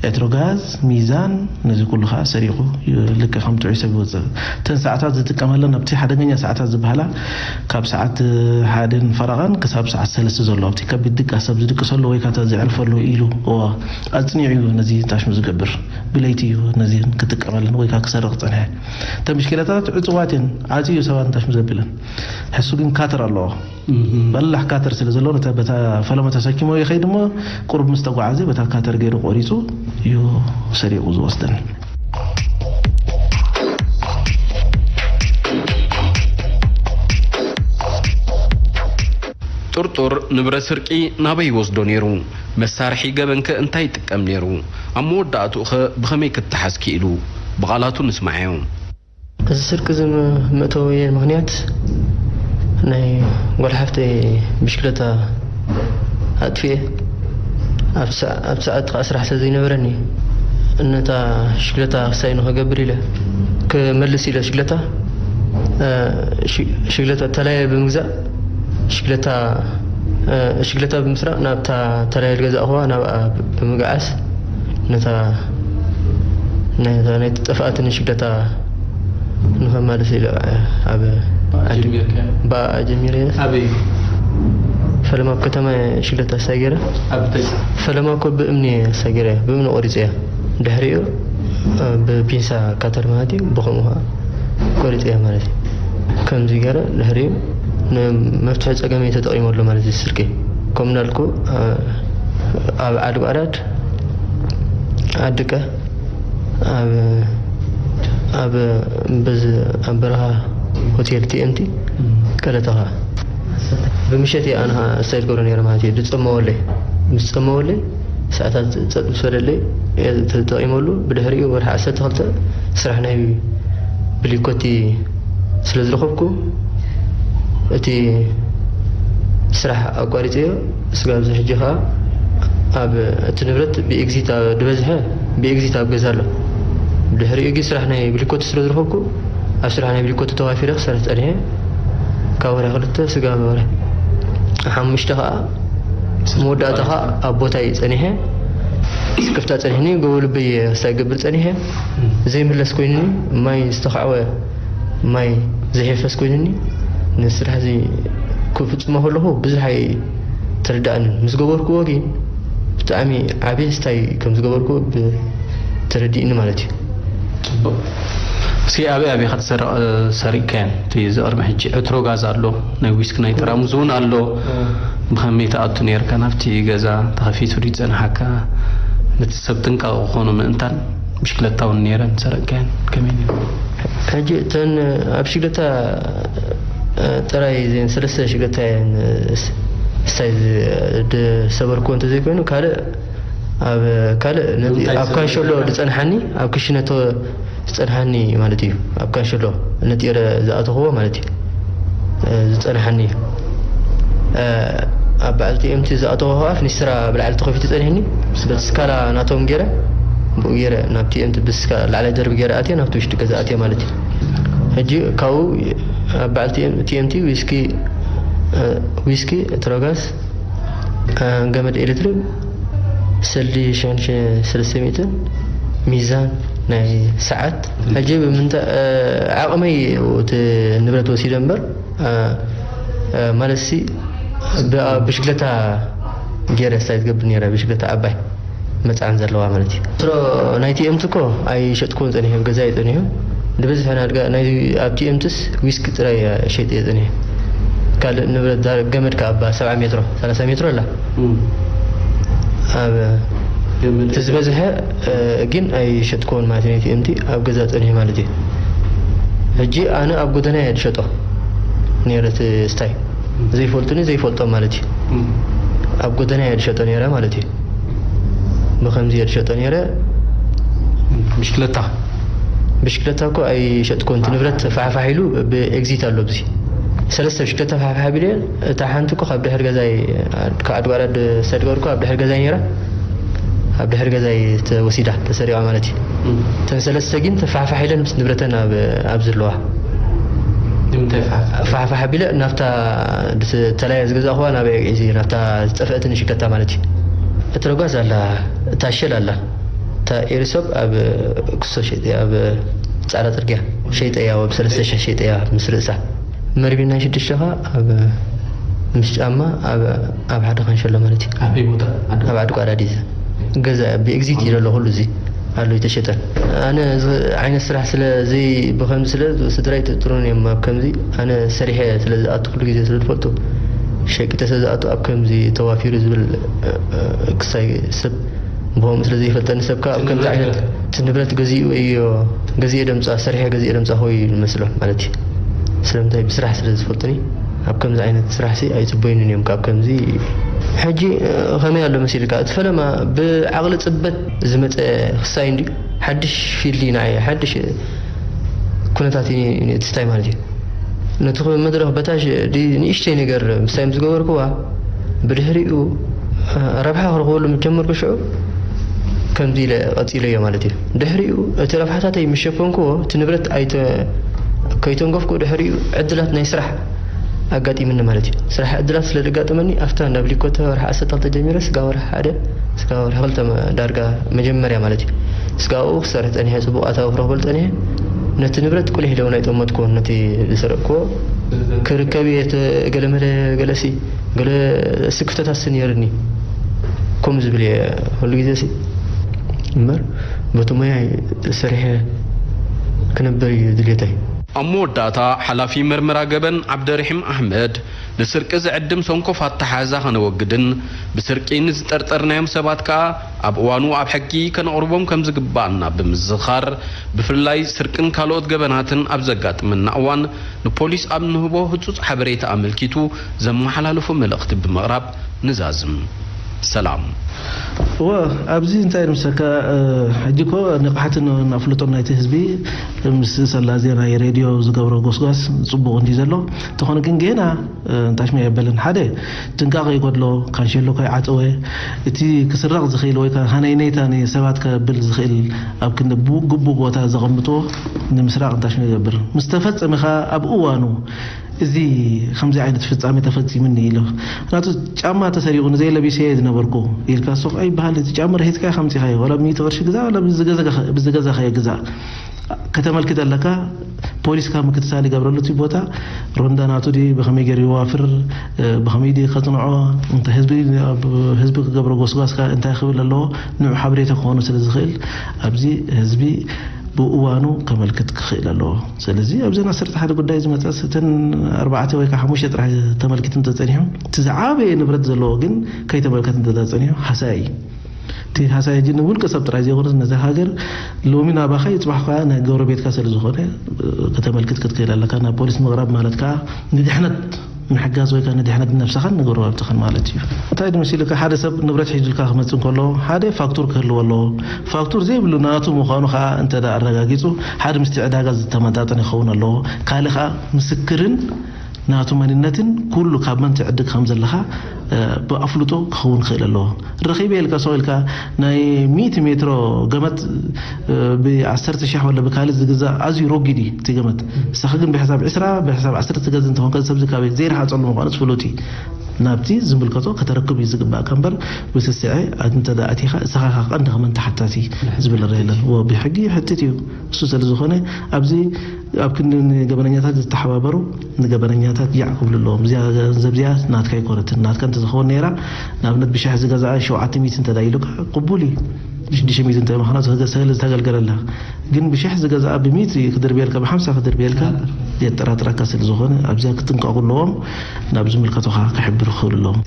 ኤትሮጋዝ፣ ሚዛን፣ ነዚ ኩሉ ከዓ ሰሪቑ ዩ-፣ ልክዕ ከም ጥዑይ ሰብ ይወፅእ። እተን ሰዓታት ዝጥቀመለን ኣብቲ ሓደገኛ ሰዓታት ዝበሃላ ካብ ሰዓት ሓደን ፈረቓን ክሳብ ሰዓት ሰለስተ ዘሎ ኣብቲ ከቢድ ድቃስ ሰብ ዝድቅሰሉ ወይ ካታ ዘዕርፈሉ ኢሉ፣ እዎ፣ ኣፅኒዑ እዩ ነዚ ታሽሙ ዝገብር። ብለይቲ እዩ ነዚን ክጥቀመለን ወይ ከዓ ክሰርቕ ዝጸንሐ። እተን ብሽክለታታት ዕጹዋት እየን፣ ዓጽዩ እዩ ሰባት ንታሽሙ ዘብለን። ሕሱ ግን ካተር ኣለዎ። እህ። በላሕ ካተር ስለ ዘለዎ፣ ነታ በታ ፈለማ ተሰኪሞ ይኸይድ እሞ፣ ቁሩብ ምስ ተጓዓዘ፣ በታ ካተር ገይሩ ቆሪጹ እዩ ሰሪቑ ዝወስደን። ጥርጡር ንብረት ስርቂ ናበይ ይወስዶ ነይሩ? መሳርሒ ገበንከ እንታይ ይጥቀም ነይሩ? ኣብ መወዳእትኡኸ ብኸመይ ክተሓዝ ክኢሉ? ብቓላቱ ንስማዓዮ። እዚ ስርቂ እዚ ም-፣ መእተዊ ምኽንያት ናይ ጓል ሓፍተይ ብሽክለታ ኣጥፊኤ። ኣብ ሰ-፣ ኣብ ሰዓት ጥቓ ስራሕ ስለ ዘይነበረኒ፣ ነታ ሽክለታ ክሳይ ንኸገብር ኢለ፣ ክመልስ ኢለ ሽክለታ፣ እ፣ ሽ-፣ ሽክለታ ተላየ ብምግዛእ፣ ሽክለታ፣ እ፣ ሽክለታ ብምስራቕ ናብታ ተላየ ዝገዛእኽዋ ናብኣ ብምግዓዝ፣ ነታ ናይ፣ ናይ ጠፍኣትኒ ሽክለታ ንኸማልስ ኢለ ኣብ ብኣ ዓዲ-፣ ጀሚርካዮ? ብኣ ጀሚረ። ኣበይ? ፈለማ ኣብ ከተማ ሽግለታ ኣሳጊረ። ኣብ እንታይ? ፈለማ እኮ ብእምኒ ኣሳጊረ እያ፣ ብእምኒ ቆሪፀ እያ። ድሕሪኡ ብፒንሳ ካተር ማለት እዩ፣ ብኸምኡ ከዓ ቆሪፀ እያ ማለት እዩ። ከምዚ ገይረ ድሕሪኡ ንመፍትሒ ፀገመይ ተጠቒመሉ ማለት እዩ። ስርቂ ከም እንዳልኩ ኣብ ዓዲ ጓዕዳድ፣ ዓዲ ቀ ኣብ ኣብ በዚ ኣብ በረኻ ሆቴል ቲኤምቲ ቀለተኻ ብምሸት እየ ኣነ ኸዓ ስታይል ገብረ ነይረ ማለት እዩ። ዝፀመወለይ ምስ ፀመወለይ ሰዓታት ጸጥ ምስ በለለይ እየ ተጠቒመሉ። ብድሕሪኡ ወርሒ ዓሰርተ ክልተ ስራሕ ናይ ብሊኮቲ ስለ ዝረኸብኩ እቲ ስራሕ ኣቋሪፀዮ። ስጋብ እዚ ሕጂ ኸዓ ኣብ እቲ ንብረት ብኤግዚት ዝበዝሐ ብኤግዚት ኣብ ገዛ ኣሎ። ብድሕሪኡ ግን ስራሕ ናይ ብሊኮቲ ስለ ዝረኸብኩ ኣብ ስራሕ ናይ ብሊኮቲ ተዋፊረ ክሰርሕ ጸኒሐ። ካብ ወርሒ ክልተ ስጋብ ወርሒ ሓሙሽተ ኸዓ መወዳእታ ኸዓ ኣብ ቦታ እዩ ጸኒሐ። ስክፍታ ጸኒሕኒ፣ ጎቦ ልበይ ክሳይ ገብር ጸኒሐ። ዘይምለስ ኮይኑኒ፣ ማይ ዝተኻዕወ ማይ ዘይሕፈስ ኮይኑኒ። ነዚ ስራሕ እዚ ክፍጽሞ ከለኹ ብዙሕ ኣይተረዳእንን። ምስ ገበርክዎ ግን ብጣዕሚ ዓቢ ስታይ ከም ዝገበርክዎ ብ-፣ ተረዲእኒ ማለት እዩ። ጽቡቕ። እስኪ ኣበይ ኣበይ ኢኻ ትሰርቕ፣ ሰሪቕካየን? እቲ እዚ ቅድሚ ሕጂ ዕትሮ ጋዝ ኣሎ፣ ናይ ዊስክ ናይ ጠራሙዝ እውን ኣሎ። ብኸመይ ትኣቱ ነይርካ ናብቲ ገዛ? ተኸፊቱ ድዩ ዝጸንሓካ? ነቲ ሰብ ጥንቃቐ ክኾኑ ምእንታን ብሽክለታ እውን ነይረን፣ ሰረቕካየን ከመይ ነይሩ? ሕጂ እተን ኣብ ሽግለታ ጥራይ እዘን ሰለስተ ሽግለታ እየን ስ-፣ ስታይ ዝ-፣ ዝሰበርክዎ እንተዘይኮይኑ ካልእ ኣብ ካልእ ነቲ እንታይ ኣብ ካንሸሎ ዝጸንሓኒ፣ ኣብ ክሽነ ተ-፣ ዝጸንሓኒ ማለት እዩ። ኣብ ካንሸሎ ነጢረ ዝኣተኽዎ ማለት እዩ። እ፣ ዝጸንሓኒ እዩ። እ፣ ኣብ በዓል ቲኤምቲ ዝኣተኽዎ ከዓ ፍኒስትራ ብላዕሊ ተኸፊቱ ጸኒሕኒ። በቲ ስካላ ናቶም ገይረ፣ ብኡ ገይረ ናብ ቲኤምቲ ብስካ-፣ ላዕላይ ደርቢ ገይረ ኣትየ፣ ናብቲ ውሽጢ ገዛ ኣትየ ማለት እዩ። ሕጂ ካብኡ ኣብ በዓል ቲኤም-፣ ቲኤምቲ ዊስኪ፣ እ፣ ዊስኪ፣ ትሮጋስ፣ እ፣ ገመድ ኤሌክትሪክ፣ ሰልዲ ሽሕን ሽ-፣ ሰለስተ ሚእትን፣ ሚዛን ናይ ሰዓት። ሕጂ ብምንታ-፣ እ፣ ዓቕመይ እዩ እቲ ንብረት ወሲደ እምበር፣ እ፣ እ፣ ማለትሲ ብ-፣ ብሽግለታ ገይረ ስታይ ትገብር ነይረ፣ ብሽግለታ ዓባይ መጽዓን ዘለዋ ማለት እዩ። ትሮ ናይ ቲኤምቲ እኮ ኣይሸጥኩዎን ጸኒሐ፣ ኣብ ገዛ እዩ ጸኒሑ። ዝበዝሐ ናድጋ ናይ ኣብ ቲኤምትስ ዊስኪ ጥራይ እየ ሸይጠ እየ ጸኒሐ። ካልእ ንብረት ዳ-፣ ገመድ ከኣ ኣብ ሰብዓ ሜትሮ፣ ሰላሳ ሜትሮ ኣላ። እም። ኣብ ገመድ እቲ ዝበዝሐ፣ እ፣ ግን ኣይሸጥኩዎን ማለት እዩ። ናይ ቲኤምቲ ኣብ ገዛ ጸኒሑ ማለት እዩ። ሕጂ ኣነ ኣብ ጎደና እየ ዝሸጦ ነይረ እቲ ስታይ። ዘይፈልጡኒ ዘይፈልጦም ማለት እዩ። እም። ኣብ ጎደና እየ ዝሸጦ ነይረ ማለት እዩ። ብኸምዚ እየ ዝሸጦ ነይረ። ብሽክለታ? ብሽክለታ እኮ ኣይሸጥኩን። እቲ ንብረት ፋሕፋሕ ኢሉ ብኤግዚት ኣሎ ኣብዚ። ሰለስተ ብሽክለታ ፋሕፋሕ ኣቢለ፣ እታ ሓንቲ እኮ ካብ ድሕሪ ገዛይ፣ ካብ ዓዲ ጓዕዳድ ሰድገርኩ ኣብ ድሕሪ ገዛይ ነይራ። ኣብ ድሕሪ ገዛይ ተወሲዳ፣ ተሰሪቓ ማለት እዩ። እም። እተን ሰለስተ ግን ተፋሕፋሕ ኢለን ምስ ንብረተን ኣብ፣ ኣብ ዘለዋ። ንምንታይ ፋሕፋሕ? ፋሕፋሕ ኣቢለ ናብታ ተላየ ዝገዛእኽዋ ናበይ ሒዘ፣ ናብታ ዝጠፍአትኒ ሽክለታ ማለት እዩ። እትረጓዝ ኣላ፣ እታ ሸል ኣላ። እታ ኤሪሶፕ ኣብ ክሶ ሸይጠያ፣ ኣብ ጻዕዳ ጽርግያ ሸይጠያ፣ ኣብ ሰለስተ ሽሕ ሸይጠያ ምስ ርእሳ። መርቢል ናይ ሽዱሽተ ኸኣ ኣብ ምስ ጫማ ኣብ፣ ኣብ ሓደ ካንሸሎ ማለት እዩ። ኣበይ ቦታ? ኣብ ዓዲ ቋራዲዘ። ገዛ ብኤግዚት እዩ ዘሎ ኩሉ እዚ ኣሎ ይተሸጠ። ኣነ እዚ ዓይነት ስራሕ ስለ ዘይ-፣ ብኸምዚ ስለ ስድራይ ጥርጥሩን እዮም ኣብ ከምዚ። ኣነ ሰሪሐ ስለ ዝኣቱ ኩሉ ግዜ ስለ ዝፈልጡ ሸቂጠ ስለ ዝኣቱ ኣብ ከምዚ ተዋፊሩ ዝብል፣ እ፣ እ፣ ክሳይ ሰብ ብኸምኡ ስለ ዘይፈልጠኒ ሰብ ከኣ ኣብ ከምዚ ዓይነት እቲ ንብረት ገዚኡ እዮ፣ ገዚኤ ደምጻ፣ ሰሪሐ ገዚኤ ደምጻ ኾይ ይመስሎ ማለት እዩ። ስለምንታይ ብስራሕ ስለ ዝፈልጡኒ ኣብ ከምዚ ዓይነት ስራሕሲ ኣይጽበዩንን እዮም ካብ ከምዚ። ሕጂ፣ እ፣ ከመይ ኣሎ መሲልካ? እቲ ፈለማ ብዓቕሊ ጽበት ዝመጸ ክሳይ እንድዩ። ሓድሽ ፊልድ እዩ ንዓይ፣ ሓድሽ ኩነታት እዩ እቲ ስታይ ማለት እዩ። ነቲ መድረኽ በታሽ ዲ-፣ ንእሽተይ ነገር ምስታይ ምስ ገበርክዋ፣ ብድሕሪኡ፣ እ፣ ረብሓ ክረኽበሉ ምስ ጀመርኩ ሽዑ ከምዚ ኢለ ቀጺለዮ ማለት እዩ። ድሕሪኡ እቲ ረብሓታተይ ምስ ሸፈንክዎ፣ እቲ ንብረት ኣይተ-፣ ከይተንከፍኩ ድሕሪኡ ዕድላት ናይ ስራሕ ኣጋጢምኒ ማለት እዩ። ስራሕ ዕድላት ስለ ዘጋጠመኒ፣ ኣብታ ናብ ሊኮተ ወርሒ ዓሰርተ ክልተ ጀሚረ፣ ስጋ ወርሒ ሓደ፣ ስጋ ወርሒ ክልተ መ-፣ ዳርጋ መጀመርያ ማለት እዩ። ስጋኡ ክሰርሕ ጸኒሐ፣ ጽቡቕ ኣታዊ ክረኽበሉ ጸኒሐ። ነቲ ንብረት ቁሊሕ ኢለ እውን ኣይጠመትኩዎን፣ ነቲ ዝሰረቅክዎ ክርከብ እየ፣ እቲ ገለ መለ ገለሲ፣ ገለ ስክፍተታሲ ነይርኒ። ከምኡ ዝብል እየ ኩሉ ግዜሲ። እምበር በቲ ሞያይ ሰሪሐ ክነብር እዩ ድሌተይ። ኣብ መወዳእታ፣ ሓላፊ መርመራ ገበን ዓብደርሒም ኣሕመድ፣ ንስርቂ ዝዕድም ሰንኮፍ ኣተሓሕዛ ከነወግድን ብስርቂ ንዝጠርጠርናዮም ሰባት ከኣ ኣብ እዋኑ ኣብ ሕጊ ከነቕርቦም ከም ዝግባኣና ብምዝኻር፣ ብፍላይ ስርቅን ካልኦት ገበናትን ኣብ ዘጋጥመና እዋን ንፖሊስ ኣብ ንህቦ ህጹጽ ሓበሬታ ኣመልኪቱ ዘመሓላለፎ መልእኽቲ ብምቕራብ ንዛዝም። ሰላም። እወ፣ ኣብዚ እንታይ ንምሰካ፣ እ፣ ሕጂ እኮ ንቕሓትን ኣፍልጦን ናይቲ ህዝቢ ምስ ሰላ ዜና ሬድዮ ዝገብሮ ጎስጓስ ጽቡቕ እንዲ ዘሎ፣ እንተኾነ ግን ጌና፣ እ፣ እንታሽማ የበልን። ሓደ፣ ጥንቃቐ ይጎድሎ፣ ካንሸሎ ከይዓጸወ፣ እቲ ክስረቕ ዝኽእል ወይ ከ ሃነይነይታ ንሰባት ከብል ዝኽእል ኣብ ክንዲ ቡ-፣ ግቡእ ቦታ ዘቐምጥዎ ንምስራቕ እንታሽማ ይገብር። ምስ ተፈጸመ ከኣ ኣብ እዋኑ እዚ ከምዚ ዓይነት ፍጻሜ ተፈጺሙኒ ኢሉ። ናቱ ጫማ ተሰሪቑ ንዘይለቢሰ እየ ዝነበርኩ ኢልካ ሱቕ ኣይበሃል። እቲ ጫማ ረሂጽካ ከምጺኻዮ፣ ዋላ ብሚእቲ ቅርሺ ግዛ፣ ዋላ ብዝገዛኻ-፣ ብዝገዛኻዮ ግዛ። ከተመልክት ኣለካ፣ ፖሊስ ካብ ምክትታል ይገብረሉ እቲ ቦታ፣ ሮንዳ ናቱ ድዩ፣ ብኸመይ ገይሩ ይዋፍር፣ እ፣ ብኸመይ ድዩ ከጽንዖ፣ እንተ ህዝቢ፣ ኣብ ህዝቢ ክገብሮ ጎስጓስ ከ እንታይ ክብል ኣለዎ፣ ንዑ ሓበሬታ ክኾኑ ስለ ዝኽእል፣ ኣብዚ ህዝቢ ብእዋኑ ከመልክት ክኽእል ኣለዎ። ስለዚ ኣብዘን ዓሰርተ ሓደ ጉዳይ ዝመጻስ እተን ኣርባዕተ ወይ ከዓ ሓሙሽተ ጥራሕ ተመልኪቱ እንተጸኒሑ፣ እቲ ዝዓበየ ንብረት ዘለዎ ግን ከይተመልከት እንተጸኒሑ ሃሳይ እዩ። እቲ ሃሳይ ሕጂ ንውልቀ ሰብ ጥራይ ዘይኮነስ ነዛ ሃገር ሎሚ ናባኻ እዩ፣ ጽባሕ ከኣ ናይ ጎረቤትካ ስለ ዝኾነ፣ እ፣ ከተመልክት ክትክእል ኣለካ። ናብ ፖሊስ ምቕራብ ማለት ከኣ ንድሕነት ምሕጋዝ ወይ ከኣ ንድሕነት ነብስኻን ንጎረባብትኻን ማለት እዩ። እንታይ ድዩ መሲሉካ፣ ሓደ ሰብ ንብረት ሒዙልካ ክመጽእ እንከሎ፣ ሓደ ፋክቱር ክህልዎ ኣለዎ። ፋክቱር ዘይብሉ ናቱ ምዃኑ ከኣ እንተ ደኣ ኣረጋጊጹ፣ ሓደ ምስቲ ዕዳጋ ዝተመጣጠነ ክኸውን ኣለዎ። ካልእ ከኣ ምስክርን ናቱ መንነትን ኩሉ ካብ መን ትዕድግ ከም ዘለኻ፣ እ፣ ብኣፍልጦ ክኸውን ክኽእል ኣለዎ። ረኺበ ኢልካ ሰው ኢልካ ናይ ሚእቲ ሜትሮ ገመት፣ እ፣ ብ ዓሰርተ ሺሕ ወላ ብካልእ ዝግዛእ ኣዝዩ ረጒድ እዩ እቲ ገመት። ንስኻ ግን ብሕሳብ ዕስራ፣ ብሕሳብ ዓሰርተ ትገዝእ እንተኾንካ፣ እዚ ሰብዚ ካበይ ዘይረሃጸሉ ምዃኑ ፍሉጥ እዩ። ናብቲ ዝምልከቶ ከተረክብ እዩ ዝግባእካ እምበር፣ ብስስዐ እንተ ደኣ ኣቲኻ፣ ንስኻ ኢኻ ቀንዲ ከመን ተሓታቲ ዝብል ነገር የለን። ወ-፣ ብሕጊ ይሕትት እዩ። እሱ ስለ ዝኾነ፣ ኣብዚ ኣብ ክንዲ ንገበነኛታት ዝተሓባበሩ፣ ንገበነኛታት ያዕ ክብሉ ኣለዎም። እዚኣ ገንዘብ እዚኣ ናትካ ኣይኮነትን። ናትካ እንተዝኸውን ነይራ፣ ንኣብነት ብሽሕ ዝገዝኣ ሸውዓተ ሚእቲ እንተ ደኣ ኢሉካ፣ ቅቡል እዩ። ሽዱሽተ ሚእቲ እንተ ምዃና፣ ዝገ-፣ ስለ ዝተገልገለላ። ግን ብሽሕ ዝገዝኣ ብሚእቲ ክድርብየልካ፣ ብሓምሳ ክድርብየልካ የጠራጥረካ ስለ ዝኾነ፣ ኣብዚኣ ክጥንቀቑ ኣለዎም። ናብ ዝምልከቶ ከኣ ክሕብሩ ክኽእሉ ኣለዎም።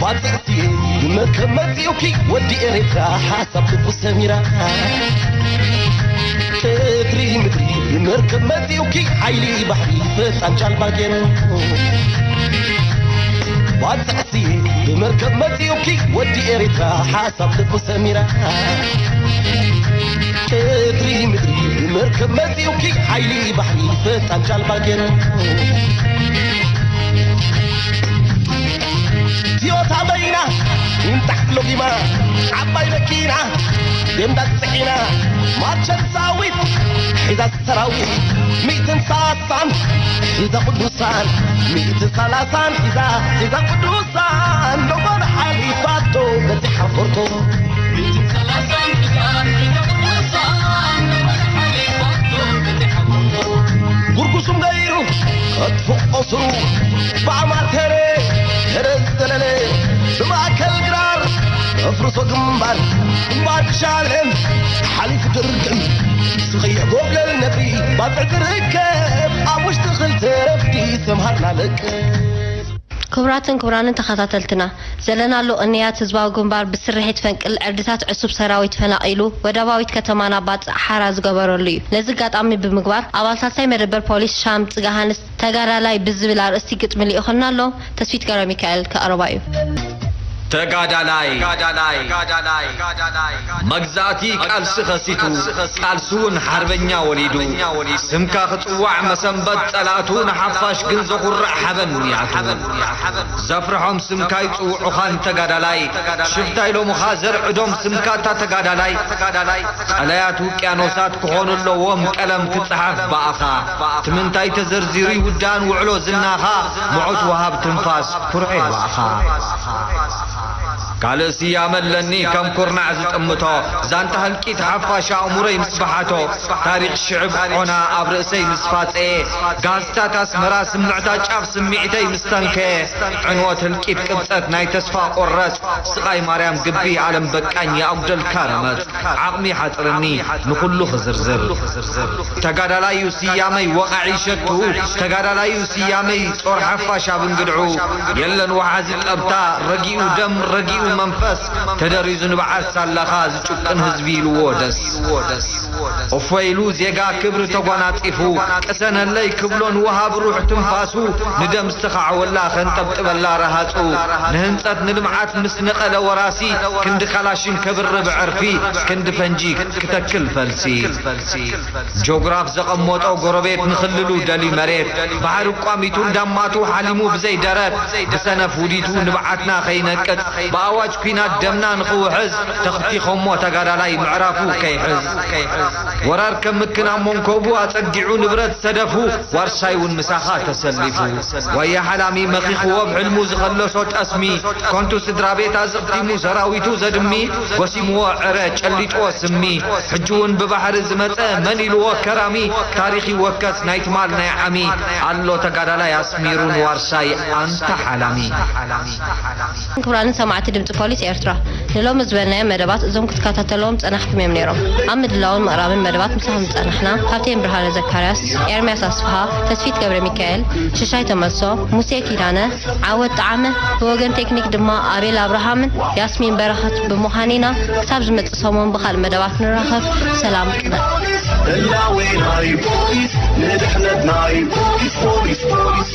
ባጽዕቲ ብመርከብ መጺኡኪ ወዲ ኤርትራ ሓሳብ ልቡ ሰሚራ። ቅድሪ ምድሪ ብመርከብ መጺኡኪ ሓይሊ ባሕሪ ፈጣን ጃልባ ገይሩ። ባጽዕቲ ብመርከብ መጺኡኪ ወዲ ኤርትራ ሓሳብ ልቡ ሰሚራ። ቅድሪ ምድሪ ብመርከብ መጺኡኪ ሓይሊ ባሕሪ ፈጣን ጃልባ ገይሩ። ቲዮታ በይና ይንጣሕ ሎጊማ ዓባይ መኪና ደምዳ ጽዒና ማርቸት ዛዊት ሒዛ ሰራዊት ሚእትን ሰላሳን ሒዛ ቅዱሳን ሚእትን ሰላሳን ሒዛ ሒዛ ቅዱሳን ሎማን ሓሊፋቶ በቲ ሓፈርቶ። ጉርጉሱም ገይሩ ከጥፍኦ ስሩ ብኣማተረ ተረ ዝዘለለ ብማእከል ግራር ኣፍርሶ ግንባር ግንባር ሻለም ሓሊፉ ድርቅም ዝኸይዕ ጎብለል ነብሪ ባጽዕ ዝርከብ ኣብ ውሽጢ ክልተ ረፍዲ ተምሃርና ለቅም። ክቡራትን ክቡራንን ተኸታተልትና፣ ዘለናሉ ቅንያት ህዝባዊ ግንባር ብስርሒት ፈንቅል ዕርድታት ዕሱብ ሰራዊት ፈናቒሉ ወደባዊት ከተማና ባጽዕ ሓራ ዝገበረሉ እዩ። ነዚ ኣጋጣሚ ብምግባር፣ ኣባል ሳልሳይ መደበር ፖሊስ ሻም ጽጋሃንስ ተጋዳላይ ብዝብል ኣርእስቲ ግጥሚ ልኢኹልና ኣሎ። ተስፊት ገብረሚካኤል ከቕርባ እዩ። ተጋዳላይ መግዛእቲ ቃልሲ ኸሲቱ፣ ቃልሲ እውን ሓርበኛ ወሊዱ። ስምካ ክጽዋዕ መሰንበት ጸላእቱ፣ ንሓፋሽ ግን ዘኹርዕ ሓበን ያቱ። ዘፍርሖም ስምካ ይጽውዑኻን ተጋዳላይ፣ ሽፍታ ኢሎምኻ ዘርዕዶም ስምካ እታ ተጋዳላይ። ቀላያት ውቅያኖሳት ክኾኑ ኣለዎም ቀለም ክጽሓፍ ብኣኻ። እቲ ምንታይ ተዘርዚሩ ይውዳእን ውዕሎ ዝናኻ፣ ምዑት ወሃብ ትንፋስ ኩርዔ ብኣኻ። ካልእ ስያመ ኣለኒ ከም ኩርናዕ ዝጥምቶ፣ ዛንታ ህልቂት ሓፋሽ ኣእምሮይ ምስ በሓቶ፣ ታሪኽ ሽዕብ ዖና ኣብ ርእሰይ ምስ ፋጸየ፣ ጋዝታት ኣስመራ ስምዕታ ጫፍ ስምዒተይ ምስ ተንከየ፣ ዕንወት ህልቂት ቅብጸት ናይ ተስፋ ቆረጽ፣ ስቓይ ማርያም ግቢ ኣለም በቃኝ የኣጉደልካ ረመጽ፣ ዓቕሚ ሓጽርኒ ንኹሉ ክዝርዝር። ተጋዳላዩ ስያመይ ወቓዒ ሸቱ፣ ተጋዳላዩ ስያመይ ጾር ሓፋሽ ኣብ እንግድዑ። የለን ወሓዚ ጠብታ፣ ረጊኡ ደም፣ ረጊኡ መንፈስ፣ ተደሪዙ ንብዓት ሳላኻ ዝጭቁን ህዝቢ ኢልዎ ደስ። እፎ ኢሉ ዜጋ ክብሪ ተጓናጺፉ፣ ቅሰነለይ ክብሎ ንወሃብ ሩሕ ትንፋሱ፣ ንደም ዝተኻዕወላ ከንጠብጥበላ ረሃጹ። ንህንጸት ንልምዓት ምስ ነቐለ ወራሲ፣ ክንዲ ካላሽን ከብርብ ዕርፊ፣ ክንዲ ፈንጂ ክተክል ፈልሲ። ጆግራፍ ዘቐመጦ ጎረቤት ንኽልሉ ደልዩ መሬት፣ ባሕሪ ቋሚቱ እንዳማቱ ሓሊሙ ብዘይ ደረት፣ ብሰነፍ ውዲቱ ንብዓትና ከይነቅጽ፣ ብኣዋጅ ኲናት ደምና ንኽውሕዝ፣ ተኽቲኾሞ ተጋዳላይ ምዕራፉ ከይሕዝ። ወራር ከም ምክን ኣብ መንኮቡ ኣጸጊዑ ንብረት ሰደፉ፣ ዋርሳይ እውን ምሳኻ ተሰሊፉ። ዋያ ሓላሚ መኺኽዎ ብሕልሙ ዝኸለሶ ጠስሚ፣ ከንቱ ስድራ ቤት ኣዘቕቲሙ ሰራዊቱ ዘድሚ፣ ጎሲምዎ ዕረ ጨሊጥዎ ስሚ፣ ሕጂ እውን ብባሕሪ ዝመጸ መን ኢልዎ ከራሚ፣ ታሪኽ ይወከስ ናይ ትማል ናይ ዓሚ፣ ኣሎ ተጋዳላይ ኣስሚሩ ንዋርሳይ ኣንታ ሓላሚ። ክቡራን ሰማዕቲ ድምፂ ፖሊስ ኤርትራ፣ ንሎሚ ዝበልናዮም መደባት እዞም ክትከታተልዎም ዝጸናሕኩም እዮም ነይሮም። ኣብ ምድላውን ምቕራብን መደባት ምሳኹም ዝጸናሕና ካፕቴን ብርሃነ ዘካርያስ፣ ኤርምያስ ኣስፍሃ፣ ተስፊት ገብረ ሚካኤል፣ ሽሻይ ተመልሶ፣ ሙሴ ኪዳነ፣ ዓወት ጠዓመ፣ ብወገን ቴክኒክ ድማ ኣቤል ኣብርሃምን ያስሚን በረኸት ብምዃን ኢና። ክሳብ ዝመጽእ ሰሙን ብኻልእ መደባት ንራኸብ። ሰላም ቅነ። ህላዌ ናይ ፖሊስ ንድሕነት ናይ ፖሊስ ፖሊስ ፖሊስ